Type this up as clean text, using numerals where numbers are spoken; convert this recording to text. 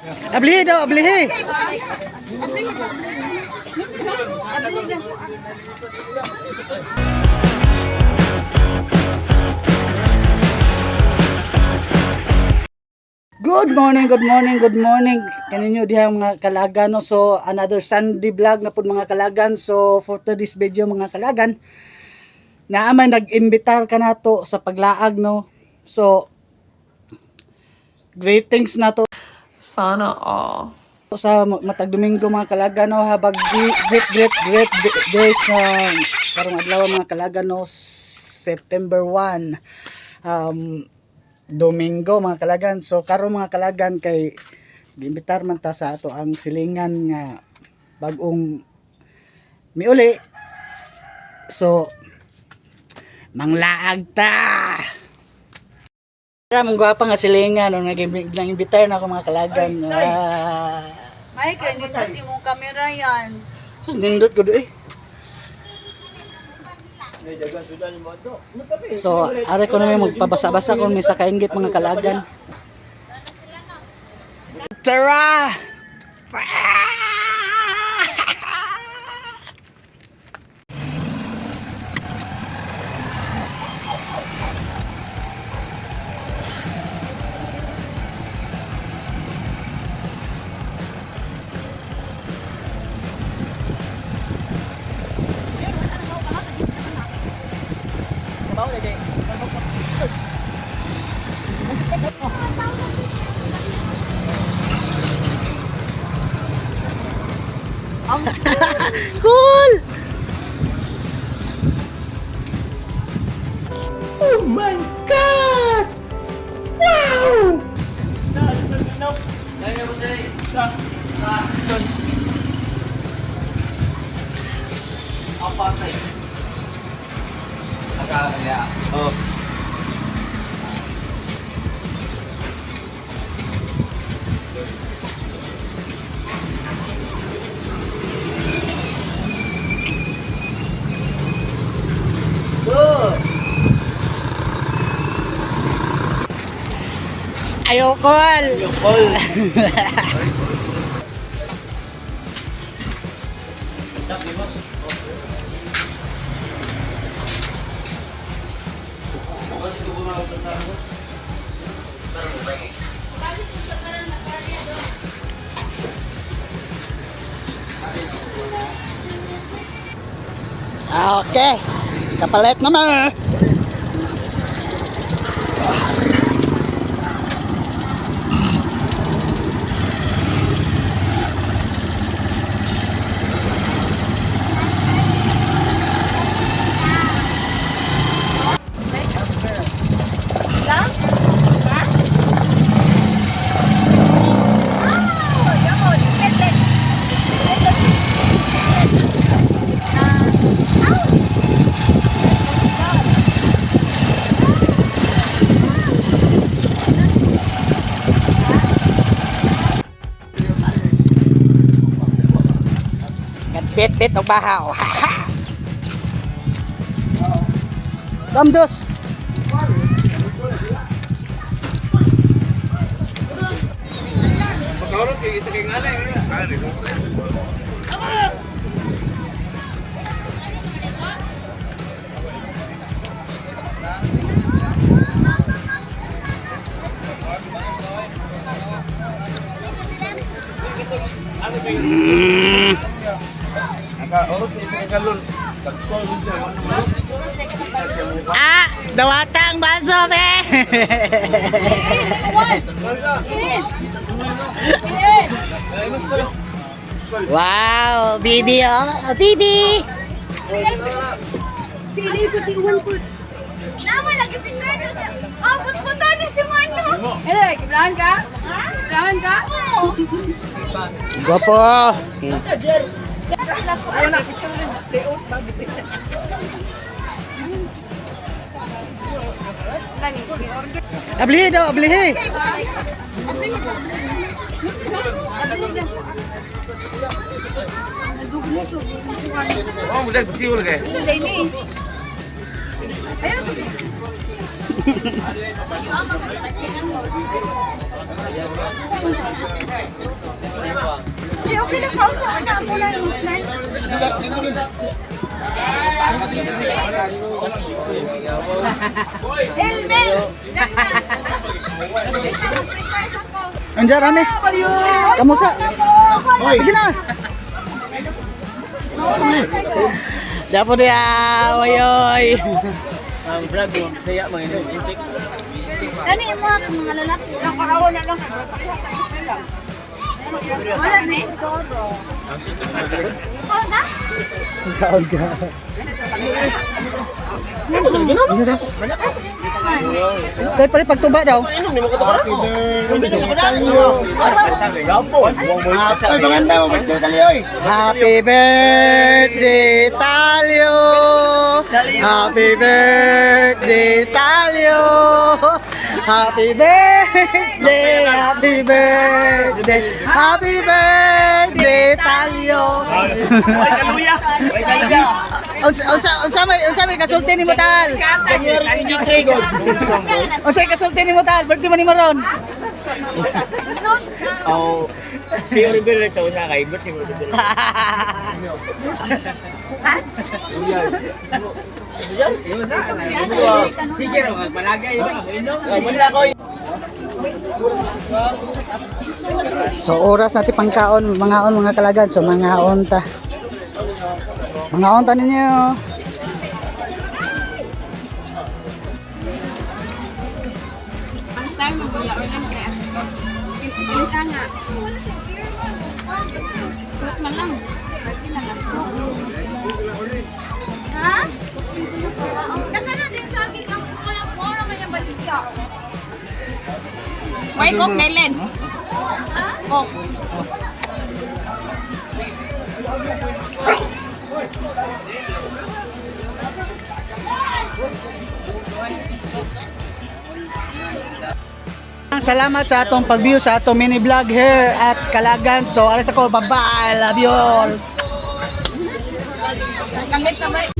Ablihi daw, ablihi. Good morning, good morning, good morning. Kaninyo diha, mga kalagan, no? So another Sunday vlog na pud, mga kalagan. So for today's video, mga kalagan, naa man nag-imbitar kanato sa paglaag, no. So greetings na to Sana all. Sa matag Domingo, mga kalagan, no, habag great great great days sa karong adlaw, mga kalagan, no, September 1, Domingo, mga kalagan. So karon, mga kalagan, kay giimbitar man ta sa ato ang silingan nga bag-ong miuli. So manglaag ta. Tara, mong gwapa nga silingan no, nag-imbitar na ako, mga kalagan. Ah. May kay nindot imong kamera yan. So, nindot ko doy. So, are ko naman magpabasa-basa kung may sa kainggit, mga kalagan. Tara! Cool! Oh my God! Wow! Ayokol! Ayokol! Okay, kapalit naman. Lang? Ha? Ah, yamon. Ketek. Bit-bit og bahaw. Ramdos. Ah, dawatang baso be. Wow, bibi oh, bibi. Sili ko ti uwan ko. Nama lagi si Mano. Oh, but-buto ni si Mano. Eh, kiblaan ka? Ha? Kiblaan ka? Gwapo. Ablihi daw, ablihi. Oh, udah bersih boleh. Sa ni. Ayun. Eh, okay lang kaon sa una ako lang yung snacks. Elmer! Andiyan rami. Kamusa? Sige na. Dapo niya, oy oy. Ang vlog mo, saya mo yun. Insect. Ano yung mga lalaki? Nakakawa na lang. Wala na eh. Oh, na? Kaon ka. Kay pala pagtuba daw. Ay, maganda mo, birthday tali, oy. Happy birthday, Talyo! Happy birthday, Talyo! Happy birthday, happy birthday, happy birthday, Talyo! Kaluya! Ay, kaluya! Unsa may kasulti nimo, Tal? January 23, gold. Unsa may kasulti nimo, Tal? Birthday man nimo ron. Oh, si Oliver sa una kay birthday mo. Sige, malagay. Wala ko. So oras natin pangkaon, mangaon, mga kalagan. So mangaon ta. Mangaon ta ninyo. Ang style mo wala lang kaya. Isa nga. Suot man lang. Ha? Nagkaroon din sa akin ang walang moro man yung baligya. Why coke Dylan? Coke. Salamat sa atong pag-view sa atong mini vlog here at Kalagan. So aras ako, bye-bye. Love you all. Gamit na ba?